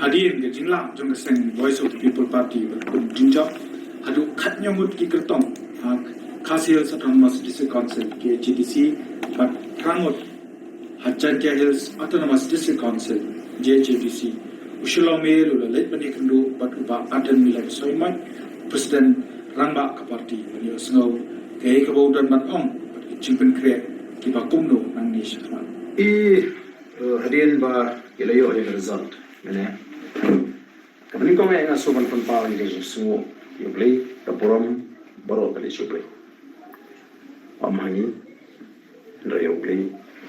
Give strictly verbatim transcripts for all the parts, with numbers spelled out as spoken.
Hadien ka jinglah jong ka seng Voice of the People Party ban pynjingjop haduh khatnyo ngut ki kyrtong ha Khasi Hills Autonomous District Council, K H A D C, bad phra ngut ha Jaintia Hills Autonomous District Council, J H A D C, u Shillong Mayor u la leit ban ïakynduh bad u Bah Ardent Miller Basaiawmoit, President Rangbah ka party, ban ïohsngew kaei kaba u don ban ong bad ki jingpynkhreh kiba kumno nangne shakhmat. I, eh, hadien ba ki la ïoh ïa ka result, mynne, kaba nyngkong eh nga sngewbha ban pynpaw ïa ka jingsngewnguh ïa U Blei, ka burom baroh ka dei sha U Blei. Ym ha ngi, hynrei ïa U Blei,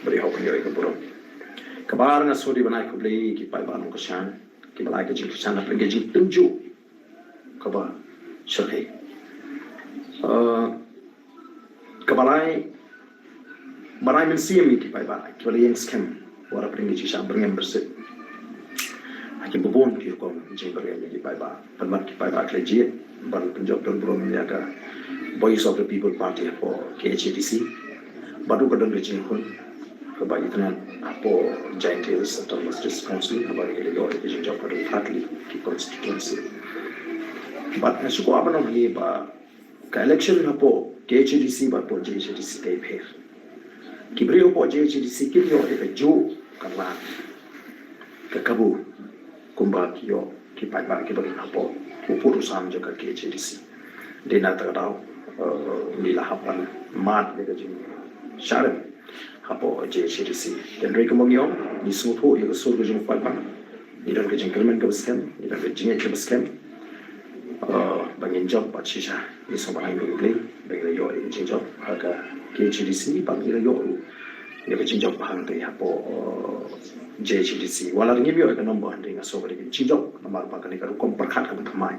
ba dei hok ban ïoh ïa ka burom. Kaba ar nga sngewdei ban ai khublei ïa ki paidbah nongkyrshan kiba la ai ka jingkyrshan hapdeng ka jingtynjuh kaba shyrkhei. Eh, kaba lai, ba lai mynsiem ïa ki paidbah kiba la ïeng skhem wat hapdeng ka jingshah byrngem byrsit ha kiba bun ki rukom jingbyrngem ïa ki paidbah. Bad ki paidbah ki la jied ban pynjop don burom ïa ka Voice of the People Party hapoh K H A D C. Bad ruh ka don ka jingkhun kaba itynnad hapoh Jaintia Hills Autonomous District Council, haba ngi la ïoh ïa ka jingjop haduh phra tylli ki constituency. Bad nga shu kwah ban ong hangne ba ka election hapoh K H A D C bad hapoh J H A D C ka ïapher. Ki briew hapoh J H A D C kim ïoh ïa kajuh ka lad, ka kabu, kumba ki ïoh ki paidbah kiba don hapoh u pud u sam jong ka K H A D C. Dei na kata ka daw, eh, ngi la hap ban mad ïa ka jingshah rem hapoh J H A D C. Hynrei kumba ngi ong, ngi sngewthuh ïa ka sur ka jong u paidbah. Ngi don ka jingkyrmen kaba skhem, ngi don ka jingngeit kaba skhem, eh, ba ngin jop bad shisha ngi sngewbha ban ai nguh ïa U Blei ba ngi la ïoh ïa ka jingjop ha ka K H A D C, ba ngi la ïoh ïa ka jingjop hangtei hapoh, eh, J H A D C. Wat la ngim ïoh ïa ka nombor hynrei nga sngew ka dei ka jingjop namar ba kane ka rukom pyrkhat kaba thymmai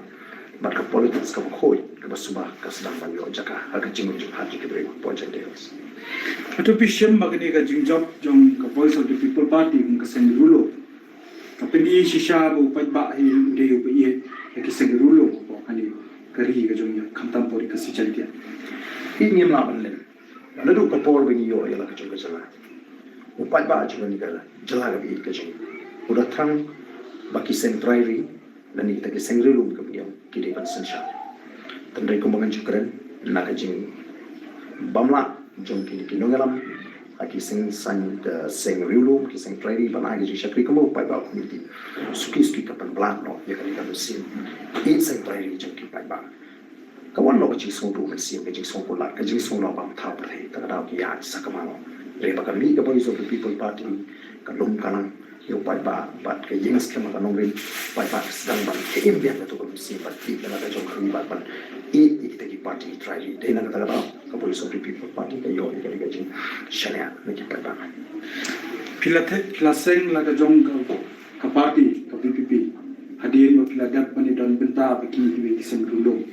bad ka politics kaba khuid kaba suba ka sdang ban ïoh jaka ha ka jingmut jingpyrkhat jong ki briew hapoh Jaintia Hills. Hato phi shem ba kane ka jingjop jong ka Voice of the People Party kum ka seng riewlum ka pyni shisha ba u paidbah hi u dei uba ïeit ïa ki seng riewlum hapoh kane ka ri ka jong ngi, khamtam hapoh ri Khasi Jaintia? Hi ngim lah ban leh. Naduh ka por ba ngi ïoh ïa la ka jong ka jylla, u paidbah jong kane ka jylla kaba ïeit ka jong ngi u da thrang ba ki seng trai ri lane kita ki seng riewlum kaba ngi ong ki dei ban synshar. Hynrei kumba ngan shu kren, na ka jingbymlah jong kine ki nongïalam ha ki seng saiñ, eh, seng riewlum, ki seng trai ri ban ai ka jingshakri, kumba u paidbah u community suki suki ka pynbha noh ïa kane ka mynsiem ïeit seng trai ri jong ki paidbah. Ka wan noh ka jingsngewthuh mynsiem, ka jingsngewthuh lad, ka jingsngewthuh bam thaw pyrthei, ta ka daw ki ïaid sakma noh. Hynrei ba ka mih ka Voice of the People Party, ka lum ka lang ïa u paidbah bad ka ïeng skhem ha ka nongrim, paidbah ka sdang ban im biang katto ka mynsiem bad ïeit ïa la ka jong ka ri bad ban ïeit ïa kita ki party trai ri. Dei na kata ka daw ka Voice of the People Party ka ïoh ïa ka, ïa ka jingshaniah na ki paidbah. Phi la theh, phi la seng la ka jong ka, ka party ka V P P hadien ba phi la dep ban ïadon bynta bad kine kiwei ki seng riewlum.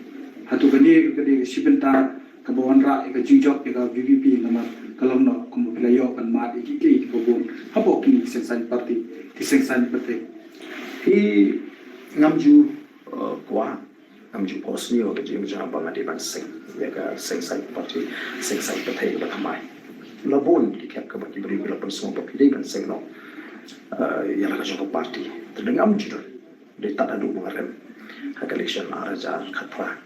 Hato kane ka dei ka shi bynta kaba wanrah ïa ka jingjop ïa ka V P P namar ka long noh kumba phi la ïoh ban mad ïa kiei kiei kiba bun hapoh kine ki seng saiñ party, ki seng saiñ pyrthei? Hi ngam ju, eh, kwah, ngam ju phohsniew ïa ka jingmut jong nga ba nga dei ban seng ïa ka seng saiñ party, seng saiñ pyrthei kaba thymmai. La bun ki khep kaba ki briew ki la pynsngew ba phi dei ban seng noh, eh, ïa la ka jong ka party. Te ngam ju don. Dei tad haduh ba nga rem ha ka election ar hajar khatphra.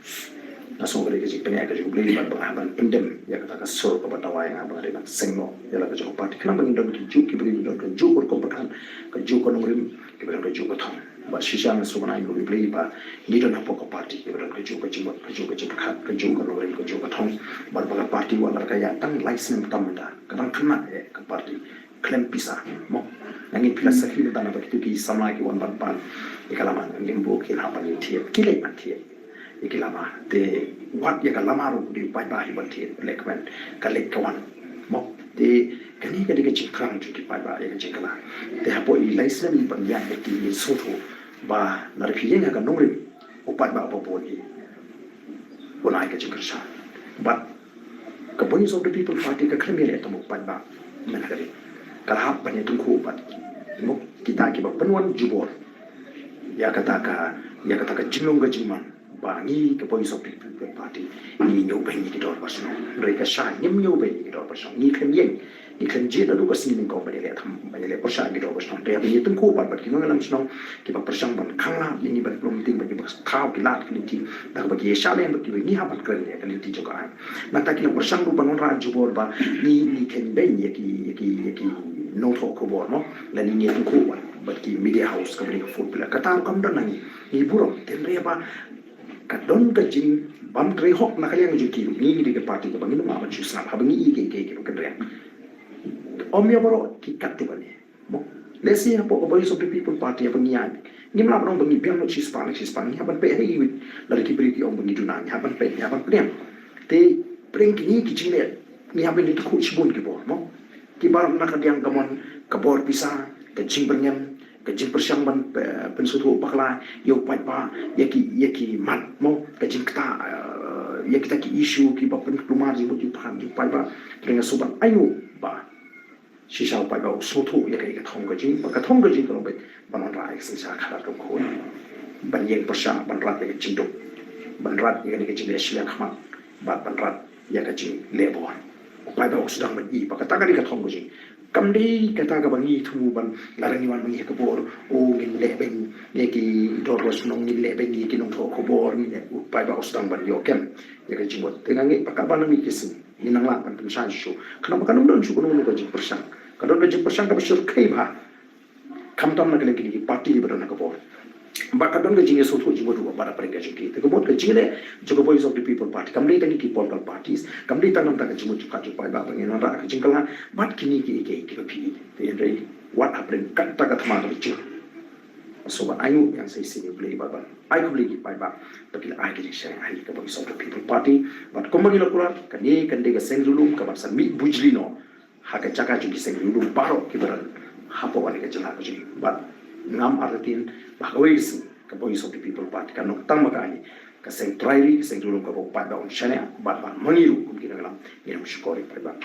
Nga sngew ka dei ka jingpynïaid ka jong U Blei bad ba nga hap ban pyndem ïa kata ka sur kaba dawa ïa nga ba nga dei ban seng noh ïa la ka jong ka party. Khnang ba ngin don kajuh ki briew, ngin don kajuh ka rukom pyrkhat, kajuh ka nongrim, kiba don kajuh ka thong. Bad shisha nga sngew ban ai nguh ïa U Blei ba ngi don hapoh ka party kiba don kajuh ka jingmut, kajuh ka jingpyrkhat, kajuh ka nongrim, kajuh ka thong. Bad ba ka party wat la ka ïaid tang lai snem tam mynta, ka dang khynnah eh ka party. Khlem pisa mo. Nangin phi la sakhi mynta naba kito ki samla ki wan ban pan ïa ka lama, ngim buh ki hap ban ïa thied, ki leit ban thied ïa ki lama. Te wat ïa ka lama ruh dei u paidbah hi ban thied, leh kmen ka leit ka wan mo. Te kane ka dei ka jingthrang jong ki paidbah ïa ka jingkylla. Te hapoh i lai snem i ban ïaid ïa ki, i sngewthuh ba lada phi ïeng ha ka nongrim, u paidbah uba bun hi un ai ka jingkyrshan. Bad ka Voice of the People Party ka khlem ïaleh tang bad u paidbah mynta ka dei, ka la hap ban ïatyngkhuh bad, mo, kita kiba pynwan jubor ïa kata ka, ïa kata ka jinglong ka jingman ba ngi ka Voice of the People Party ngi ñiewbeiñ ïa ki dorbar shnong. Hynrei ka sha ngim ñiewbeiñ ïa ki dorbar shnong, ngi khlem ïeng Ngi khlem jied naduh ka sngi nyngkong ban ïaleh tham, ban ïaleh pyrshah ki dor ba shnong. Te haba ngi tyngkhuh bad, bad ki nongïalam shnong kiba pyrshang ban khanglad ïa ngi ban pynlong meeting, bad kiba thaw ki lad ki lynti da kaba ki ïa shah lem bad kiba ngi hap ban kren ïa ka lynti jong ka aiñ. Nangta ki la pyrshang ruh ban wanrah jubor ba ngi, ngi kheiñ beiñ ïa ki, ïa ki, ïa ki nongthoh khubor, mo, lane ngi tyngkhuh bad, bad ki media house kaba dei ka Fourth Pillar. Kata ruh kam don na ngi. Ngi burom, hynrei ba ka don ka jingbym trei hok na ka liang jong ki ruh. Ngi, ngi dei ka party kaba ngim lah ban shu sngap haba ngi i kiei kiei kiba kynriang. Ym ïa baroh ki kat te ba ne. Mo, lehse hapoh ka Voice of the People Party haba ngi ïaid, ngim lah ban ong ba ngi biang lut shispah na shispah. Ngi hap ban peit ha iwei, lada ki briew ki ong ba ngi duna, ngi hap ban peit, ngi hap ban pdiang. Te pdeng kine ki jingleh ngi hap ban ïatyngkhuh shibun ki bor, mo, kiba na ka liang kamon ka bor pisa, ka jingbyrngem, ka jingpyrshang ban, eh, pynsngewthuh bakla ïa u paidbah, ïa ki, ïa ki mat, mo, ka jingktah, eh, ïa kita ki issue kiba pynkulmar jingmut jingpyrkhat jong u paidbah. Te nga sngewbha ban ainguh ba shisha u paidbah u sngewthuh ïa ka, ïa ka thong ka jing, ba ka thong ka jing ka long beit ban wanrah ïa ka synshar khadar kaba khuid, ban ïeng pyrshah, ban rat ïa ka jingduk, ban rat ïa kane ka jingleh shiliang khmat, bad ban rat ïa ka jingleh bor. U paidbah u sdang ban i ba kata ka dei ka thong ka jing. Kam dei kata kaba ngi thmu ban, lada ngi wan ma ngi ha ka bor, o, ngin leh beiñ ïa ki dor ba shnong, ngin leh beiñ ïa ki nongthoh khubor, ngin leh, u paidbah u sdang ban ïoh kem ïa ka jingmut. Te nga ngeit ba katba nang mih ki sngi ngin nang lah ban pynshai shuh shuh. Khnang ba kan ym don shuh kano kano ka jingpyrshang. Ka don ka jingpyrshang kaba shyrkhei bha, khamtam na ka liang kine ki party kiba don ha ka bor. Bad ka don ka jingïasngewthuh jingmut ruh bad hapdeng ka jong ki. Te ka mut ka jingleh jong ka Voice of the People Party kam dei tang ïa ki political parties, kam dei tang namar ka jingmut jingpyrkhat jong u paidbah ba ngin wanrah ka jingkylla bad kine kiei kiei kiba phi i. Te hynrei wat hapdeng kata ka thma kaba jur. Sngewbha ban ainguh ïa nga sa shisien ïa U Blei bad ban ai khublei ïa ki paidbah ba ki la ai ka jingshaniah ha ka Voice of the People Party. Bad kumba ngi la kular, kane kan dei ka seng riewlum kaban sa mih bujli noh ha ka jaka jong ki seng riewlum baroh kiba don hapoh kane ka jylla ka jong ngi. Bad ngam artatien ba ha kawei ka sngi ka Voice of the People Party kan long tang ma ka, ka seng trai ri, ka seng riewlum kaba u paidbah un shaniah, bad ba ma ngi ruh kum ki nongïalam ngin ym shukor ïa u paidbah.